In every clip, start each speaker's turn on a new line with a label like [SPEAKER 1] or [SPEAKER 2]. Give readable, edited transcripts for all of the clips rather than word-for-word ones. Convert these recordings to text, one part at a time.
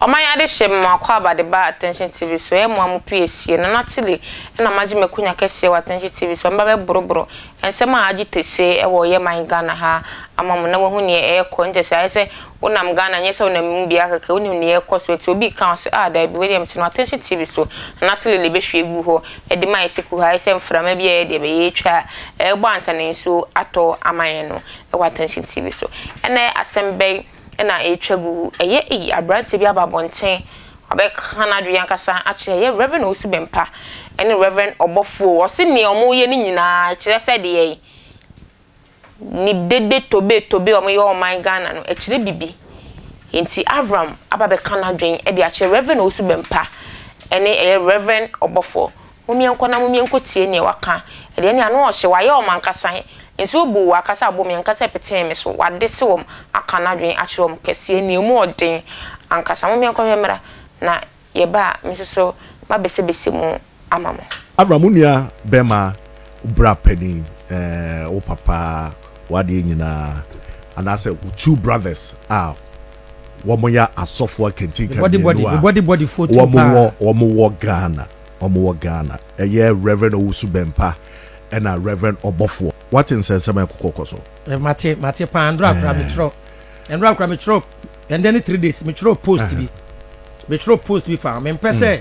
[SPEAKER 1] Ɔman adehye ma makɔ aba de ba Attention TV so ɛyɛ mo a mo pue sie Nana Tilly ɛna magye makonya kɛseɛ wɔ Attention TV so meba bɛ boroboro nsɛm a agye tese ɛwɔ yɛ man Ghana ha ama mo na wahu neɛ ɛɛkɔ nkyɛ sɛ ayɛ sɛ wo nam Ghana nyɛ sɛ wo nam mu biaa kɛkɛ wonim neɛ ɛɛkɔ so ɛti obi reka ɔse ah daabi wei deɛ mete no Attention TV so Nana Tilly na ɛbɛhwie gu hɔ ɛde ma yɛ sɛ kuhaa ayɛ sɛ mframa bi a ɛyɛ deɛ bɛyɛ atwa a ɛɛbɔ ansa na nsuo atɔ ama yɛn no ɛwɔ Attention TV so ɛnɛ asɛm bɛn na ɛretwa gu. Ɛyɛ eyi, aberanteɛ bi aba abɔnten, wabɛka n'adwene ankasa akyerɛ, ɛyɛ Rev. Owusu Bɛmpa ne Rev. Ɔbɔfoɔ. Ɔse nea wɔreyɛ no nyinaa ɛkyerɛ sɛ deɛ ne dede tobe tobe a wɔyɛ wɔ ɔman Ghana no, ɛkyerɛ bibi. Enti Avram aba abɛka n'adwene de akyerɛ Rev. Owusu Bɛmpa ne ɛyɛ Rev. Ɔbɔfoɔ. Mommie nkɔ na mommie nkɔtie neɛ waka. Ɛdeɛ ne ano ɔhye, wayɛ wɔn ankasa he. Nsuo buu wɔ akasa abom, yɛn kasa petee me so. Wade se wɔn, aka n'adwene akyerɛ wɔn kɛseɛ, nea emu ɔden ankasa. Mommie nkɔhwɛ mmra, na yɛba a, me nso so mabesebese mu ama mo.
[SPEAKER 2] Avram, wo nua bɛma, wo bra panin, eh, wo papa, w'adeɛ nyinaa, anaasɛ wo two brothers a wɔyɛ asɔfoɔ akantinka mmienu a wɔwɔ wɔwɔ Ghana. Wɔn wɔ Ghana. Ɛyɛ Rev. Owusu Bɛmpa ɛna Rev. Ɔbɔfoɔ. Wate nsɛnsɛm a ɛkokɔ kɔ so?
[SPEAKER 3] Mate, mate paa. Ndora koraa me twerɛ, ndora koraa me twerɛ, ɛndɛ ne 3 days, me twerɛ post bi. Me twerɛ post bi fa ho. Me mpɛ sɛ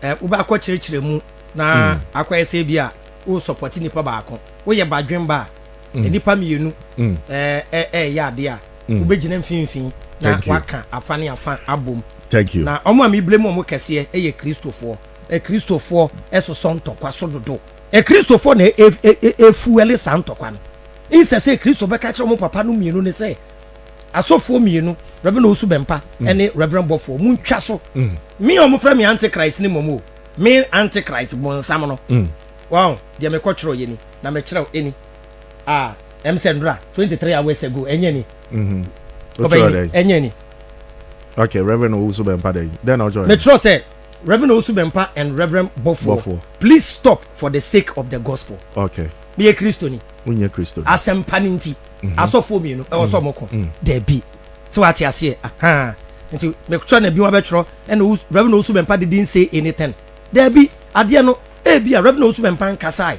[SPEAKER 3] ɛ wobɛ akɔ kyerɛkyerɛ mu na akɔyɛ sɛ bi a wo support nipa baako. Woyɛ badwemba a, nipa mmienu ɛɛ ɛɛyɛ adeɛ a, wobɛgyina mfimfini na waka afa ne afa abom.
[SPEAKER 2] Thank you.
[SPEAKER 3] Na ɔmo a mi blame ɔmo kɛseɛ ɛyɛ Kristofoɔ. Kristofoɔ ɛsosɔ ntɔkwa so dodo. Kristofoɔ na efuel saa ntɔkwa no. Nsɛ sɛ Kristo bɛka kyerɛ ɔmo papa no mmienu ne sɛ asɔfoɔ mmienu, Reverend Owusu Bɛmpa ɛne Reverend Bɔfoɔ, mu ntwa so. Mi a ɔmo frɛ mi Antichrist ne mɔm o, mi Antichrist bonsam no. Wɔn deɛ mekɔ twerɛ yɛ ni na mekyerɛw ɛni a ɛm sɛ ndora 23 hours ago, ɛnyɛ ni. Ɔbɛyi ɛnyɛ ni.
[SPEAKER 2] Okay, Reverend Owusu Bɛmpa dɛ dɛn na ɔkyerɛ?
[SPEAKER 3] Mekyerɛ sɛ Reverend Owusu Bɛmpa and Reverend Bɔfoɔ, please stop for the sake of the gospel. Meyɛ Kristoni.
[SPEAKER 2] Wonyɛ Kristoni.
[SPEAKER 3] Asɛmpa no nti, asɔfoɔ mmienu ɛwɔ sɛ ɔmo ko daabi sɛ wate aseɛ ahan. Nti mekyerɛ na bi wa bɛtwerɛ ɛna Reverend Owusu Bɛmpa didn't say anything. Daabi, adeɛ no ebi a Reverend Owusu Bɛmpa nkasae,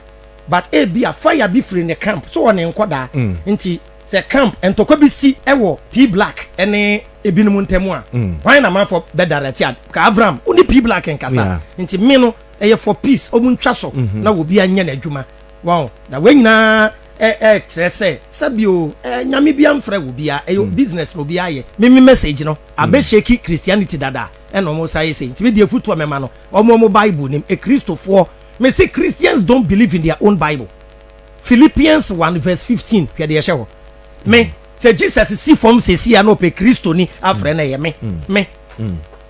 [SPEAKER 3] but ebi a fire bi firi ne camp so wɔ ne nkɔdaa. Nti sɛ camp ntɔkwa bi si ɛwɔ P Black ɛne ebinom ntɛm a, hwan na manfo bɛ direct a ka Avram wo ne P Black nkasa? Nti me no ɛyɛ for peace, ɔmo ntwa so na obi anyɛ n'adwuma wɔn na wɔn nyinaa ɛ ɛ kyerɛ sɛ sɛbio ɛ Nyame bi amfrɛ wo bia, ɛyɛ business na obi ayɛ. Me message no abɛhyɛki Christianity dada ɛna ɔmo sa yɛ sɛ. Nti me deɛ futu a mɛma no, ɔmo Bible nim Ekristofoɔ, me se Christians don't believe in their own Bible. Philippians 1 verse 15, hwɛ deɛ ɛhyɛ hɔ. Me sɛ Jesus si fam sɛsi a na ɔpɛ Kristoni afrɛ no, ɛyɛ me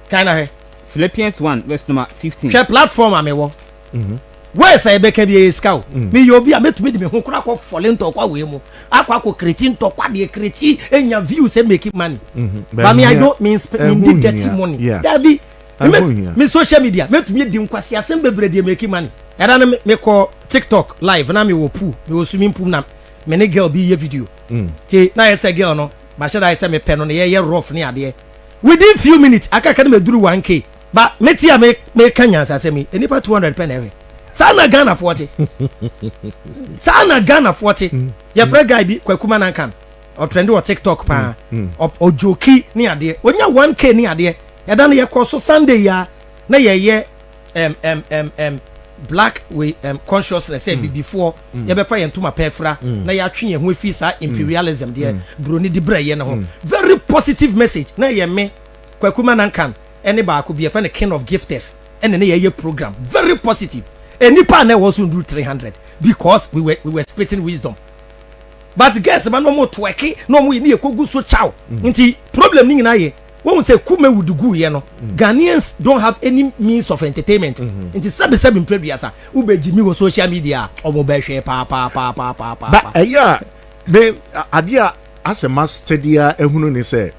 [SPEAKER 3] kan na hwɛ.
[SPEAKER 4] Philippians 1 verse number 15.
[SPEAKER 3] Hwɛ platform a mewɔ wei sɛ yɛbɛka bi, ɛyɛ sika o. Meyɛ obi a mɛtumi de me ho kora akɔ fɔle ntɔkwa wei mu, akɔ create ntɔkwa deɛ, create enya view sɛ make money. But me, I don't mean me di dirty money. Dabi, me social media mɛtumi di nkwasi asɛm bebree deɛ make money. Ɛda no mekɔ TikTok live na mewɔ pool, mewɔ swimming pool, na me ne girl bi yɛ video ti na yɛ sɛ girl no mahyɛ da yɛ sɛ mepɛ no na yɛyɛ rough ne adeɛ. Within few minutes akaka no mɛduru 1K ba. Meti a meka nyansasɛm yi, nipa 200 pɛ na ɛhwɛ. Saa na Ghanafoɔ te, saa na Ghanafoɔ te. Yɛfrɛ guy bi Kwakuma Nankan, ɔtrend wɔ TikTok paa, ɔjoke ne adeɛ, onya 1K ne adeɛ. Ɛda no yɛkɔ so Sunday ya na yɛyɛ black way consciousness sɛ bibifoɔ yɛbɛfa yɛn ntoma pɛɛfra na yɛatwe yɛn ho efi saa imperialism deɛ buroni di brɛ yɛn ho. Very positive message na yɛ me Kwakuma Nankan ɛne baako bi yɛfrɛ no King of Gifters ɛne ne yɛyɛ program, very positive. Enipa a na ɛwɔ so nduru 300 because we were spitting wisdom, but girls ba na ɔmo twerk na ɔmo yɛ ne yɛ kogu so chow. Nti problem ni nyinaa yɛ wɔn sɛ Kumawood gu yɛ no, Ghanaians don't have any means of entertainment. Nti sɛbi sɛbi mpere wobɛgyi mi wɔ social media a, ɔmo bɛhwɛ paapaapaapaapa.
[SPEAKER 2] Ba ɛyɛ a me adeɛ a asɛ ma steady a ehunu ne sɛ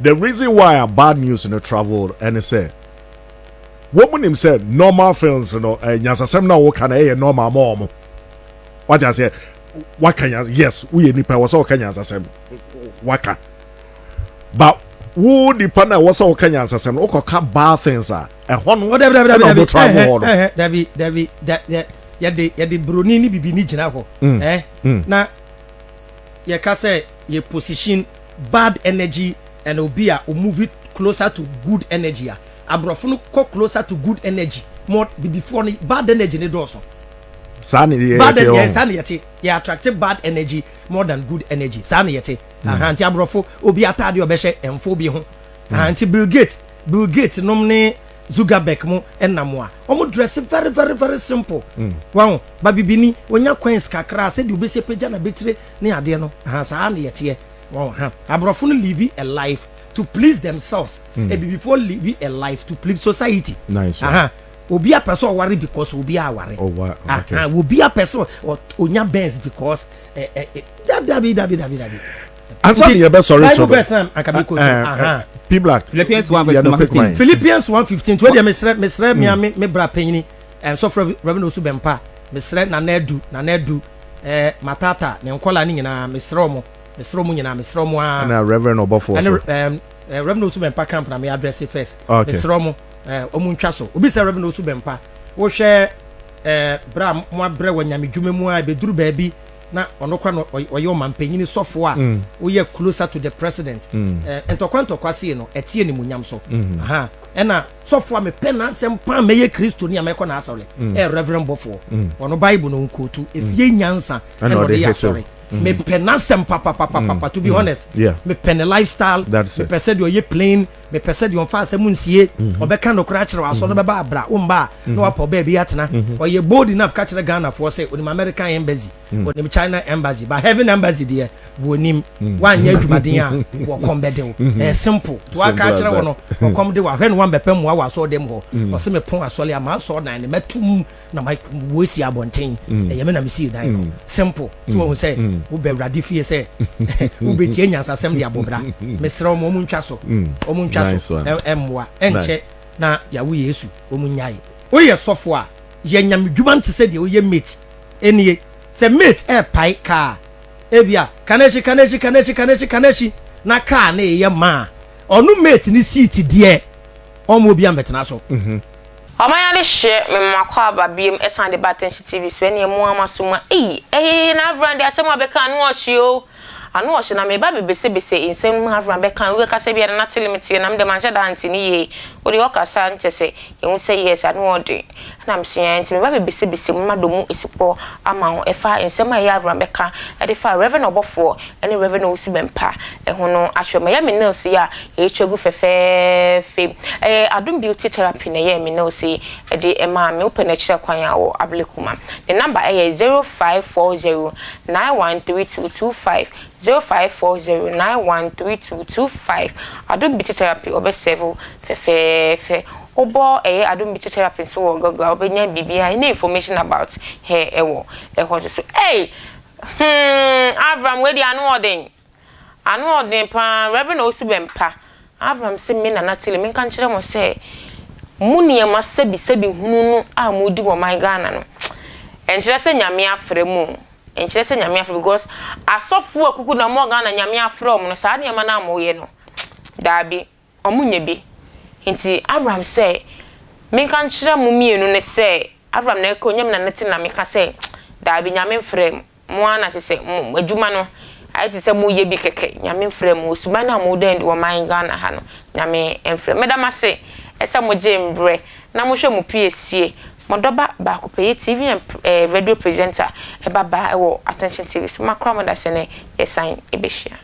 [SPEAKER 2] the reason why a bad news no travel ɛne sɛ wɔn mu nim sɛ normal films no nyansasɛm na wɔka na ɛyɛ normal ma wɔn. Wate aseɛ? Waka yes, woyɛ nipa, wɔ sɛ wɔka nyansasɛm waka, but Wo nipa no a ɛwɔ sɛ woka nyansasɛm no, wokɔka bad things a, ɛhɔ no
[SPEAKER 3] Oh, dabi dabi dabi
[SPEAKER 2] ɛna
[SPEAKER 3] dabi
[SPEAKER 2] ɔmo travel
[SPEAKER 3] ɛhɛ
[SPEAKER 2] hɔ no.
[SPEAKER 3] Ɛhɛ, dabi dabi da yɛ yɛde yɛde broni ne bibi ni gyina hɔ na yɛka sɛ yɛ position bad energy and obi a o move it closer to good energy a, aborɔfo no kɔ closer to good energy more. Bibifoɔ no, bad energy ne dɔɔso.
[SPEAKER 2] Saa ne yɛ
[SPEAKER 3] Bad
[SPEAKER 2] yɛte
[SPEAKER 3] energy
[SPEAKER 2] hɔ.
[SPEAKER 3] Saa ne yɛte. Yɛ attract bad energy more than good energy. Saa ne yɛte. Aha, nti aborɔfo, obi ataade a ɔbɛhyɛ ɛmfo bi ho. Aha, nti Bill Gates nom ne Zuckerberg mu ɛnam a, wɔn dress very very very simple. Wɔn ba bibini onya coins kakra sɛdeɛ obesi pagya na betire ne adeɛ no. Aha, saa ne yɛteɛ wɔn ha. Aborɔfo no live a life to please themselves. Ebibifoɔ live a life to please society.
[SPEAKER 2] Nice one.
[SPEAKER 3] Aha, obi apɛ sɛ ɔware because obi aware.
[SPEAKER 2] Ɔwa, okay.
[SPEAKER 3] Aha, obi apɛ sɛ onya Benz because ɛ ɛ ɛ dabi dabi dabi dabi.
[SPEAKER 2] Ansa ne yɛbɛsɔre so
[SPEAKER 3] Bible verse na anka mi ko to. Aha.
[SPEAKER 2] P Black.
[SPEAKER 4] Philippians 1 verse
[SPEAKER 2] yɛ no
[SPEAKER 4] number
[SPEAKER 2] quick
[SPEAKER 4] 15.
[SPEAKER 2] mind.
[SPEAKER 3] Philippians 1:15. Tí o deɛ, mesrɛ mia me bra panyini sɔfrɛ Reverend Owusu Bempah, mesrɛ Nana Adu, Nana Adu Matata ne nkɔla ne nyinaa, mesrɛ ɔmo, mesrɛ ɔmo nyinaa, mesrɛ ɔmo aa.
[SPEAKER 2] Ɛna Reverend ɔbɔfoɔ
[SPEAKER 3] ɛne
[SPEAKER 2] so.
[SPEAKER 3] Reverend Owusu Bempah camp na me address first. Mesrɛ ɔmo, ɔmo ntwa so. Obi sɛ Reverend Owusu Bempah, wohwɛ bra a mo abrɛ wɔ nyame dwuma mu a, ebeduru baabi na ɔno kora no ɔyɛ ɔmampanyini sɔfo a woyɛ closer to the president. Ntɔkwa ntɔkwa sei no ɛteɛ nimunyam so. Aha, ɛna sɔfo a mepɛ n'asɛm paa, mɛyɛ Kristo ni a mɛkɔ n'asɔre, ɛyɛ Reverend Bɔfoɔ. Ɔno Bible no nkootu efie nyansa
[SPEAKER 2] ɛna
[SPEAKER 3] ɛna
[SPEAKER 2] ɔde
[SPEAKER 3] ɔde yɛ
[SPEAKER 2] hit
[SPEAKER 3] asɔre. Mepɛ n'asɛm papapapapa, to be honest. Mepɛ ne lifestyle.
[SPEAKER 2] That's it.
[SPEAKER 3] Mepɛ sɛ deɛ ɔyɛ plain, mepɛ sɛ deɛ ɔmfa asɛm nsie, ɔbɛka nokora akyerɛ wɔ asɔre no bɛba abra womba a na wapɔ baabi atena. Ɔyɛ bold enough ka kyerɛ Ghanafoɔ sɛ onim American embassy, onim China embassy, but heaven embassy deɛ wɔnim. Woanyɛ adwumaden a, wɔkɔm bɛde wo. Ɛyɛ simple to waka
[SPEAKER 2] Simple as
[SPEAKER 3] akyerɛ wɔ no, ɔkɔm de wahwɛ no, wambɛpɛ mmoa wɔ asɔre dɛm hɔ. Ɔsɛ mepɔn asɔre a, maasɔre dan no mɛtum na ma wɔasi abɔnten, ɛyɛ me na mesii dan no. Simple. So wɔhu sɛ wobɛ Awurade fie sɛ wobɛtie nyansasɛm de abɔ bra. Mesrɛ ɔmo, ɔmo ntwa so, ɔmo ntwa
[SPEAKER 2] Nice
[SPEAKER 3] so.
[SPEAKER 2] one.
[SPEAKER 3] Ɛmmoa ɛnkyɛ na yàwó Yesu. Ɔmo nyae. Woyɛ sɔfo a, yɛ nyamedwuma nte sɛ deɛ woyɛ mate. Ɛnie sɛ mate ɛɛpae kaa ebia kanehyi kanehyi kanehyi kanehyi kanehyi na kaa ne yɛ maa ɔno mate ne seat deɛ, ɔmo obi ambɛtena so.
[SPEAKER 1] Ɔman ade hyɛ mmemakɔ aba biem ɛsan de ba Attention TV so. Ɛne ɛmu ama so mu a, eyi ɛyɛ na Avran de asɛm a bɛka ano ɔhye o, ano ɔhye na meba bebesebese nsɛm mu. Avran bɛka wobɛka sɛ bia na nate limit na mede manhyɛ da nte ne yie. Wode ɔkasa nkyɛ sɛ yɛhu sɛ yes, ano ɔde ɛna mesea nti meba bebesebese mu madɔ mu esupɔ ama wo ɛfa nsɛm a ɛyɛ Avran bɛka ɛde fa Reverend Ɔbɔfoɔ ɛne Reverend Owusu Bempah ɛho no ahwɛ ma yɛ me nails yi a yɛtwa gu fɛfɛɛfɛ. Ɛyɛ Adom Beauty Therapy na ɛyɛ me nails yi ɛde ɛmaa me. Wopɛ n'akyerɛ kwan a, wɔ Ablekuma. Ne number ɛyɛ 0540913225, 0540913225. Adom Beauty Therapy, ɔbɛsɛvo fɛfɛɛfɛ. Wobɔ ɛyɛ Adom Beauty Therapy nso wɔ Google a, wobɛnya biribiara, any information about hair ɛwɔ ɛhɔ nso so. Ɛy Avram wei deɛ, ano ɔden, ano ɔden paa. Reverend Owusu Bempah, Avram sɛ me Nana Tele menka nkyerɛ mo sɛ mo nneɛma sɛbisɛbi hunu no a modi wɔ man Ghana no, ɛnkyerɛ sɛ Nyame afrɛ mu o. Ɛnkyerɛ sɛ Nyame afrɛ, because asɔfoɔ a kuku na mo wɔ Ghana, Nyame afrɛ ɔmo no, saa nneɛma no a moyɛ no, daabi, ɔmo nyɛ bi. Nti Avram sɛ menka nkyerɛ mo mmienu no sɛ Avram na ɛkɔ nyame na ne te na meka sɛ daabi, Nyame mfrɛ mu. Mo ara na te sɛ mo adwuma no ayɛ te sɛ moyɛ bi kɛkɛ. Nyame mfrɛ mu. Osuban no a moda adi wɔ man Ghana ha no, Nyame mfrɛ. Meda mo ase ɛsɛ mogye mbrɛ na mohwɛ mo piesie. Mo dɔba baako pɛ yɛ TV and radio presenter ɛba baa ɛwɔ Attention TV so. Makora mo da sɛ ne yɛsan ɛbɛhyia.